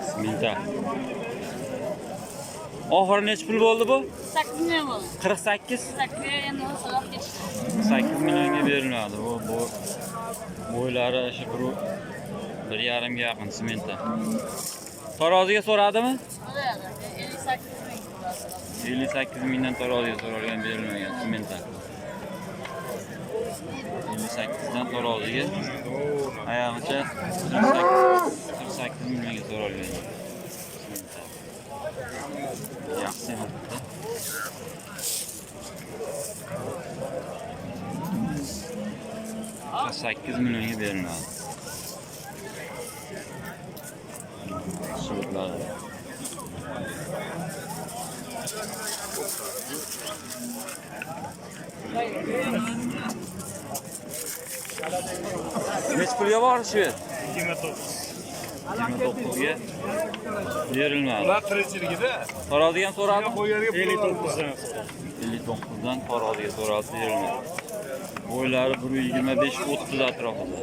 Simental. Oxiri necha pul bo'ldi bu? 8 million bo'ldi. 48? 8 endi so'rab ketishdi. 8 millionga berilmadi. Bu bo'ylari shu 1,5 ga yaqin simental. Taroziga so'radimi? So'radi. 58 ming so'radi. 58 mingdan taroziga so'ralgan, berilmagan simental. 58 dan taroziga oyog'icha 48 millionga so'ralgan. Simental. Yaxshi semiribdi. 8 millionga berilmadi. Suvlar. Necha pulga bor shu? 29. 29 ga berilmadi. Ular tirikchiligida. Taroziga ham so'radi. 59 dan so'radi. 59 dan taroziga so'radi, berilmadi. Bo'ylari 1.25-30 atrofida.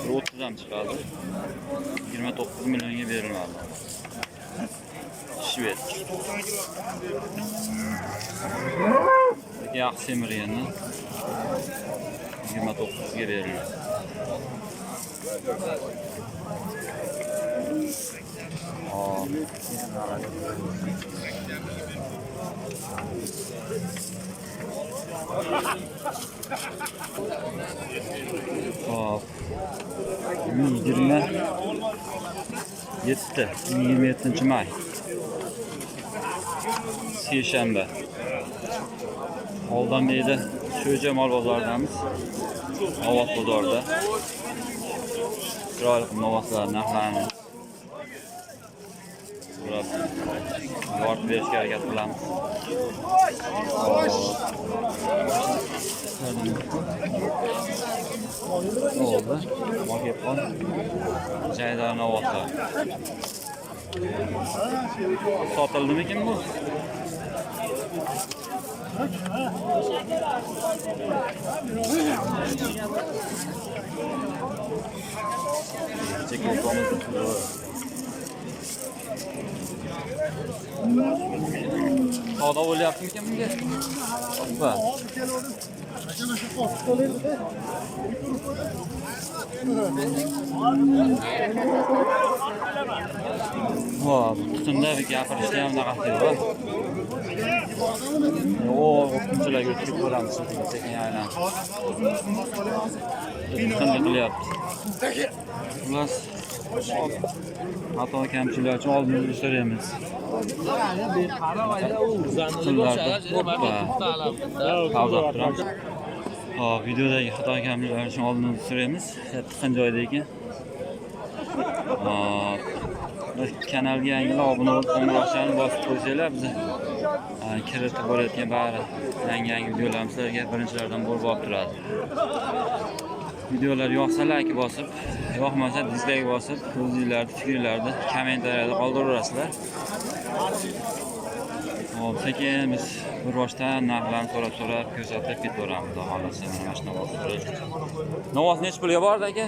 1.30 ham chiqadi. 29 millionga berilmadi. Shved. Yaxshi semirgani 29 ga berildi. Hop. Hop. 27, 27 may. Seshanba. Oldinbekda Sho'ja mol bozoridamiz. Novvos bozorida. Chiroyli novvoslar narxlarini so'rab yorib berishga harakat qilamiz. Oldi. Mol kelib qoldi. Jaydar novvoslar. Sotildimikin bu? Savdo bo'lyaptimikan bunga? Hoppa. Hop, tutinda gapirishda ham unaqasi yo'q. O, o'qituvchilarga o'tkazib ko'ramiz, sekin aylanib. Tiqinlik qilyapti. Xullas, xato kamchiliklar uchun oldingizni so'raymiz. Pauza qilib turamiz. Hop, videodagi xato kamchiliklar uchun oldingizni so'raymiz. Tiqin joyda ekan. Hop, biz kanalga yangilar obuna bo'lib, qo'ng'iroqchani bosib qo'ysanglar, biz kiritib borayotgan bari yangi videolarimiz sizlarga birinchilardan bo'lib borib turadi. Videolar yoqsa like bosib, yoqmasa dislike bosib, o'zingizlarni fikrlarni kommentariyada qoldiraverasizlar. Hop, sekin biz bir boshdan narxlarni so'rab-so'rab ko'rsatib ketaveramiz, xudo xohlasa. Mana shu novvos. Novvos necha pulga bordi aka?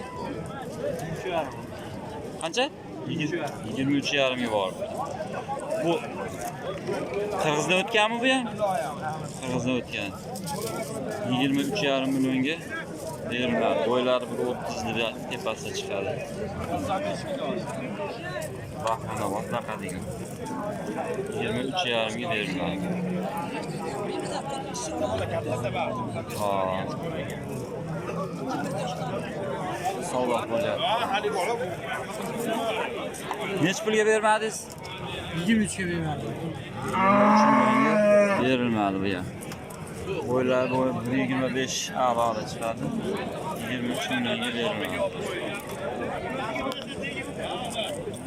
Qancha? 23,5 ga bordi. Bu Qirg'izdan o'tganmi bu ham? Qirg'izdan o'tgan. 23,5 millionga beriladi. Bo'ylari 1.30 tepasida chiqadi. Bahmonobod degan. 23,5 ga beriladi. Hop. Savdo bo'lyapti. Necha pulga bermadingiz? 23 ga bermadim. 23 millionga berilmadi bu ham. Bo'ylari bo'yi 1.25 a'loda chiqadi. 23 millionga berilmadi.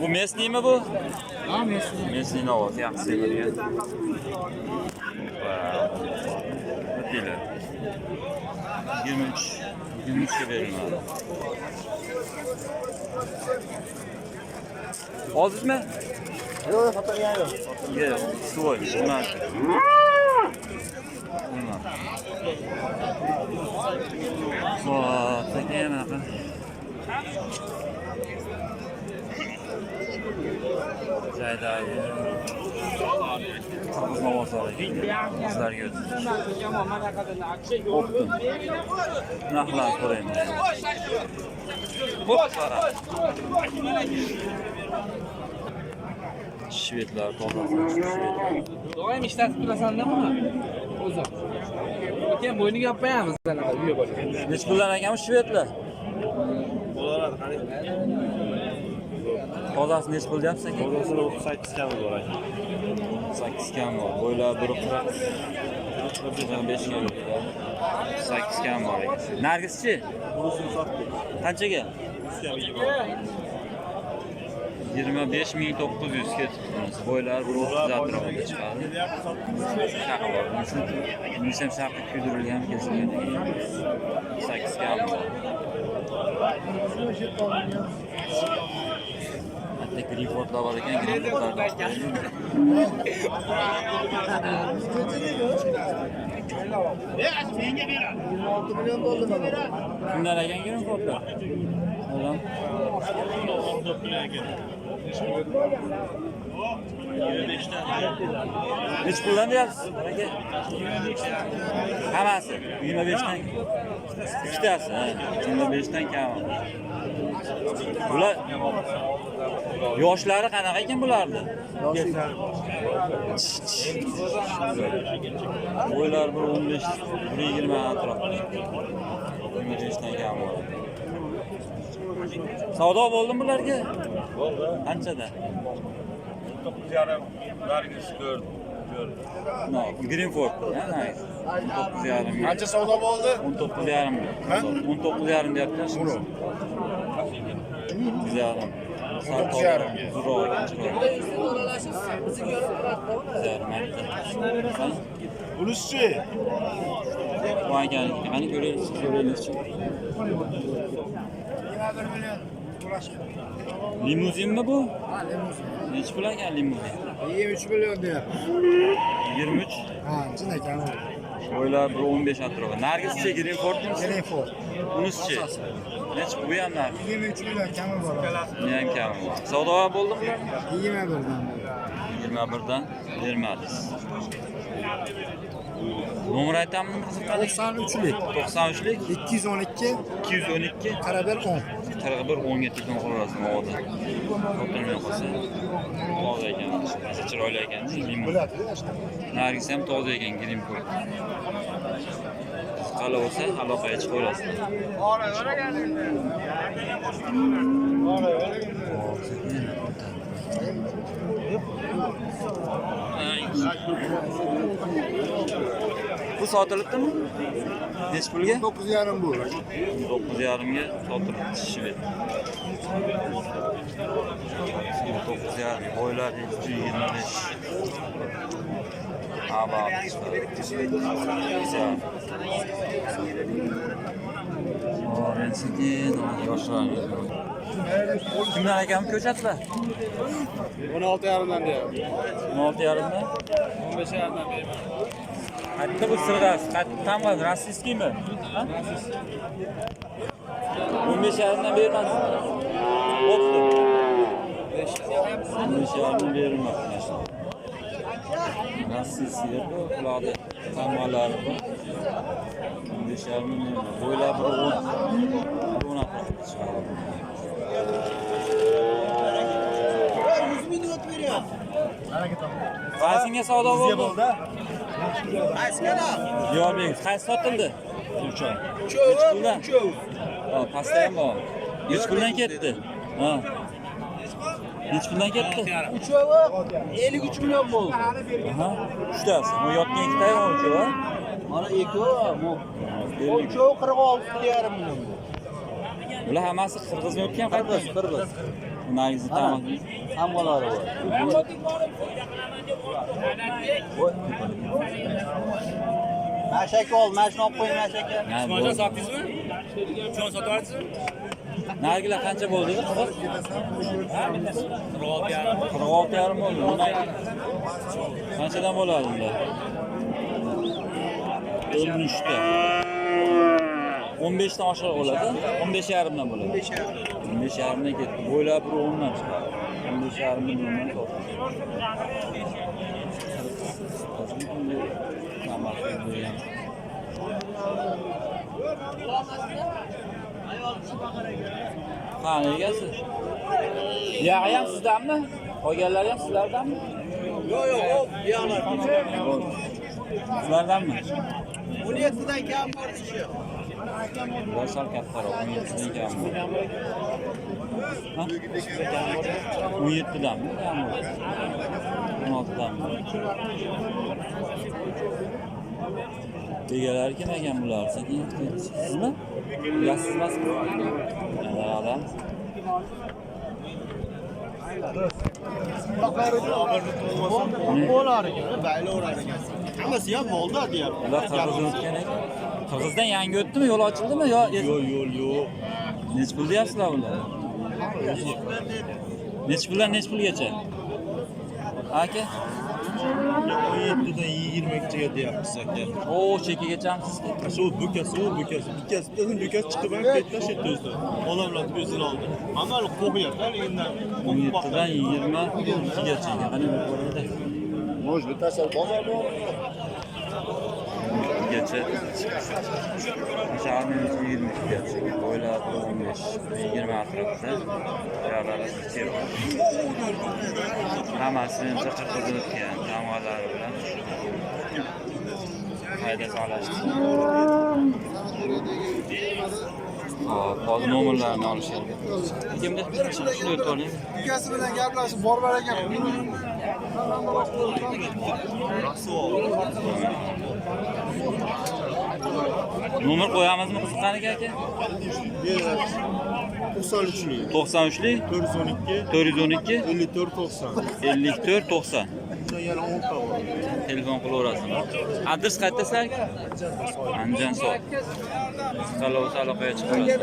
Bu mesniymi bu? Ha, mesniy. Mesniy novvos, yaxshi semirgan. Bitinglar. 23 ga berilmadi. Oldingizmi? Yo'q, sotilgan yo'q. Yo'q, свой, nima? Nima? Hop, sekin bunaqa. Jaydari. Qirg'iz novvoslari ekan. Qizlarga o'tdi. O'pdim. Narxlarni so'rayman. Xo'p, qara. Shvedlar tozasi, shvedlar. Doim ishlatib turasan-da buni. O'zi. Keyin bo'yniga olib qo'yamiz anaqa uyga borib. Nechi puldan ekan bu shvedlar? Tozasi nechi pul deyapsiz aka? Tozasini 38 kami bor aka. 8 kam bor. Bo'ylari 1.40 45 ga keladi. 8 kam bor ekan. Nargischi? Bunisini sotdik. Qanchaga? 3 kamiga bor. 25 900 ketibdi bunisi. Bo'ylari 1.30 atrofida chiqadi. Shaqi bor. Bunisi ham shaqi kuydirilgan, kesilgan ekan. 8 kam bor. Hatta greyfurtlar bor ekan, greyfurtlarni olib qo'yaylik. Kimlar ekan greyfurtlar? Olam. Nechi puldan deyapsiz aka? Hammasi 25 dan. Ikkitasi, ha, 25 dan kam. Bular yoshlari qanaqa ekan bularni? Bo'ylari bir 15, bir 20 atrofida. 25 dan kam bo'ladi. Savdo bo'ldimi bularga? Bo'ldi. Qanchada? 9,5 Nargis ko'rdi. No, Greenford, ha, nice. 19,5. Qancha savdo bo'ldi? 19,5. 19,5 deyaptilar. 19,5. 19,5. Zo'rroq ekan, chiroyli. 9,5 aytdi. Bunisichi? Bu akaniki. Qani ko'raylik, ko'raylikchi. Limuzinmi bu? Ha, limuzin. Nechi pul ekan limuzin? 23 million deyapti. 23. Ha, chin ekan. Bo'ylari 1.15 atrofi. Nargischi, Greenfordmi? Greenford. Unisichi? Nechi bu ham narx? 23 million kami bor. Buni ham kami bor. Savdo bo'ldimi bular? 21 dan. 21 dan bermadingiz. Nomer aytamizmi qiziqqanlik? 93lik. 93lik 212 212 41 10. 41 10 ga telefon qilaverasiz moda. Sotilmay qolsa. Toza ekan, rosa chiroyli ekan. Limon. Bo'ladi. Nargis ham toza ekan, Greenford. Qiziqqanlar bo'lsa aloqaga chiqaverasizlar. Bu sotilibdimi? Nechi pulga? 9,5 bu. 9,5 ga sotilibdi shved. 9,5 bo'ylari 325. Ha, bor. Güzel. Hop, sekin yoshlar. Kimlar ekan ko'chatlar? 16,5 dan deyapti. 16,5 dan? 15,5 dan beraman. Qayerda bu sirg'asi? Qayerda tamg'a? Rossiyskiymi? Ha? 15,5 dan bermadi. Bo'pti. 15,5 dan berilmadi. Rossiyskiy bu quloqda tamg'alari bor. 15,5 dan berilmadi. Bo'ylari bir 10 10 atrofida chiqadi. Qaysinga savdo bo'ldi? Diyorbek, qaysi sotildi? Uchovi. Nechi puldan? Ha, pastda ham bor. Nechi puldan ketdi? Ha. Nechi puldan ketdi? Uchovi 53 million bo'ldi. Aha, uchtasi. Bu yotgan ikkita ham uchovi, ha? Mana ikkovi, bu uchovi 46,5 million. Bular hammasi qirg'izmi o'tgan Qirg'iz, qirg'iz. Nargizni tamam. Tamg'alari bor. Mashaka ol, mashina olib qo'ying mashaka. Ismoiljon sotdingizmi? Uchon sotyapsizmi? Nargilar qancha bo'ldi dedi qiziq? 46,5. 46,5 bo'ldi. Demak, qanchadan bo'ladi unda? 53 ta. 15 dan oshiq bo'ladi. 15,5 dan bo'ladi. 15,5. 15,5dan ketdi. Bo'ylab bir 10dan chiqadi. 15,5 milliondan sotildi. Qani egasi? Yog'i ham sizdanmi? Qolganlari ham sizlardanmi? Yo'q, yo'q, o yog'lar. Sizlardanmi? 17dan kam bor ishi. Bular sal kattaroq, 17dan kam bor. Ha? 17danmi? Kam bor. 16danmi? Egalari kim ekan bular? Sizmi? Ya siz emasmi? Adam. Hammasi ham molda deyapti. Ular Qirg'izdan o'tgan ekan. Qirg'izdan yangi o'tdimi? Yo'l ochildimi yo? Yo'q, yo'l yo'q. Necha pul deyapsizlar bular? Necha puldan necha pulgacha? Aka? 17dan 20gacha deyapmiz aka. O, chekigachami sizga? Shu bukasi, u bukasi, bittasi, bittasini bukasi chiqib ham ketdi, shu yerda o'zi. Odamlar ko'zini oldi. Hamma qo'rqyapti, haligindan. 17dan 22gacha. Qani bu ko'rinadi. Может, bittasi bozor bormi? Gacha. 22gacha. Bo'ylab 15, 20 atrofida. Yo'llari kichik. Hammasi endi Qirg'izdan o'tgan tamg'alari bilan qayda solashdi. Hop, hozir nomerlarni olishadi. Kimda? Shuni o'tib oling. Ukasi bilan gaplashib borbar ekan. Nomer qo'yamizmi qiziqqaniga aka? 93lik, 93lik 412, 412 54 90. 54 90. Bundan yana 10 ta bor. Telefon qilaverasizmi? Adres qayerda sizlarga? Andijon soy. Qiziqqanlar bo'lsa aloqaga chiqaverasiz.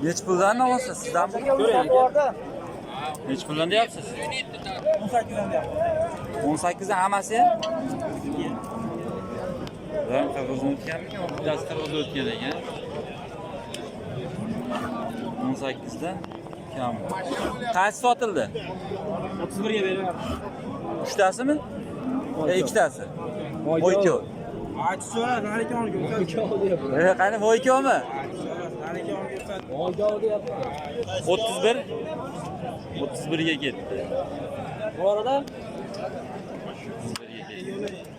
Necha puldan olasiz? Sizdanmi? Necha puldan deyapsiz? 18dan deyapti. 18 dan hammasi ham? Bular Qirg'izdan o'tganmikan? Bittasi Qirg'izdan o'tgan ekan. 18dan kam. Qaysi sotildi? 31 ga beraman. Uchtasimi? Ikkitasi. Mo'ykov. Aytishso'ra, narigi olib ko'rsat. Qani Mo'ykovmi? Narigi olib ko'rsat. Mo'ykov deyapti. 31 31 ga ketdi. Bu arada 31 ga ketdi.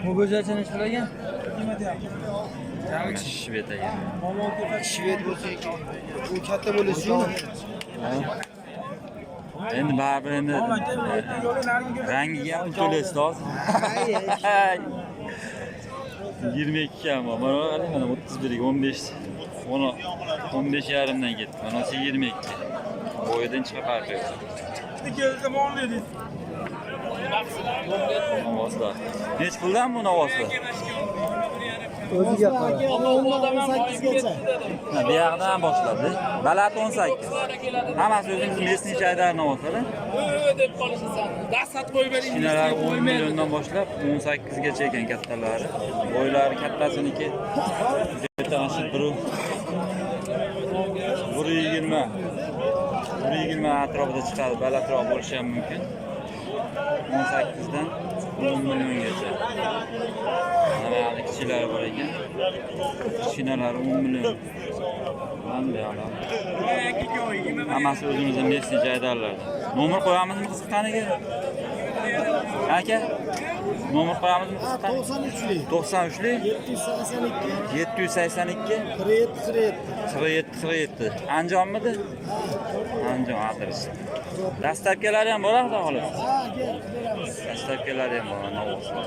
bu go'zalcha necha pul ekan? Shved ekan. Shved bo'lsa, u katta bo'lishi Endi baribir endi rangiga ham to'laysiz hozir. 22 kam bor. Mana qarang, mana 31 ga 15 15 yarimdan ketdi. Mana shu 22. Bo'yidan chiqa farqi yo'q. Novvoslar. Necha puldan bu novvoslar? O'ziga qarab. 18gacha. Ha, bu yoqdan boshladi. Balat 18. Hammasi o'zimiz mesni chaydar novvoslar. Deb qolishasan. Dahsat qo'yib bering. Kichkinalari 10 milliondan boshlab 18 gacha ekan kattalari. Bo'ylari kattasiniki shu 1.20 atrofida chiqadi, balandroq bo'lishi ham mumkin. 18 dan 10 milliongacha. Mana bu kichiklari bor ekan. Kichkinalari 10 million. Mana bu yoqlar. Hammasi o'zimizning mesni jaydarlarda. Nomer qo'yamizmi qiziqqaniga? Aka, nomer qo'yamizmi qiziqqaniga? 93lik. 93lik 782 782 47 47. 47 47. Andijonmidi? Andijon adresi. Dastlabkalari ham bor, xudo xohlasa. Ha, gel, beramiz. Dastlabkalari ham bor, novvoslar.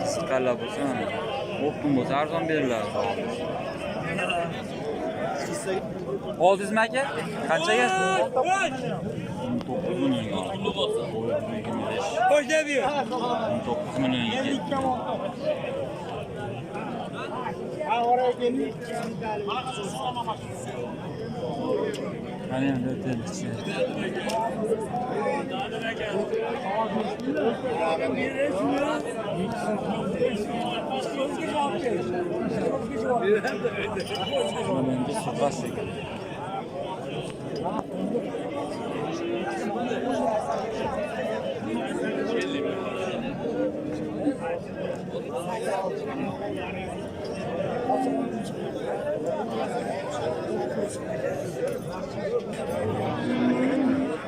Qiziqqanlar bo'lsa, mana o'qtin bo'lsa arzon beriladi, xudo xohlasa. Oldingizmi aka? Qanchaga? 19 millionga oldim. 25. 19 millionga ketdi. Mana endi o'taylikchi. Mana endi suhbat shekilli.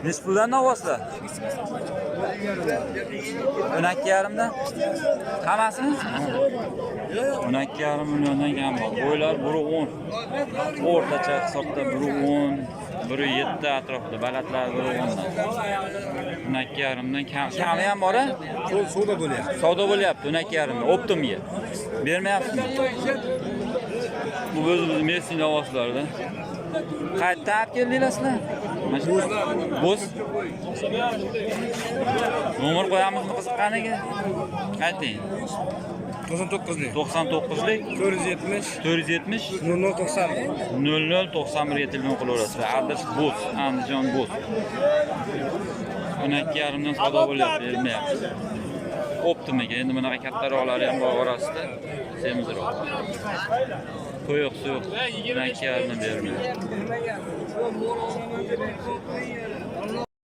Nechi puldan ovozlar? 12,5 dan? Hammasini? 12,5 milliondan kam bor. Bo'ylar 1,10. O'rtacha hisobda 1,10, 1,7 atrofida, balandlar 1,10 dan. 12,5 dan kam. Kami ham bor a? Savdo bo'lyapti. Savdo bo'lyapti 12,5 da. Оптом ga. Bermayapsizmi? Bu o'zimizni местный ovozlarda. Qayerdan olib keldinglar sizlar? Mana shu Bo'z. Nomer qo'yamizmi qiziqqaniga? Qayting. 99lik. 99lik 470 470 0091. 0091 ga telefon qilaverasizlar. Adres Bo'z, Andijon Bo'z. 12,5 dan savdo bo'lyapti, bermayapti. Оптом iga. Endi bunaqa kattaroqlari ham bor orasida, semizroq. To'yiq suyuq 12,5 dan bermayapti.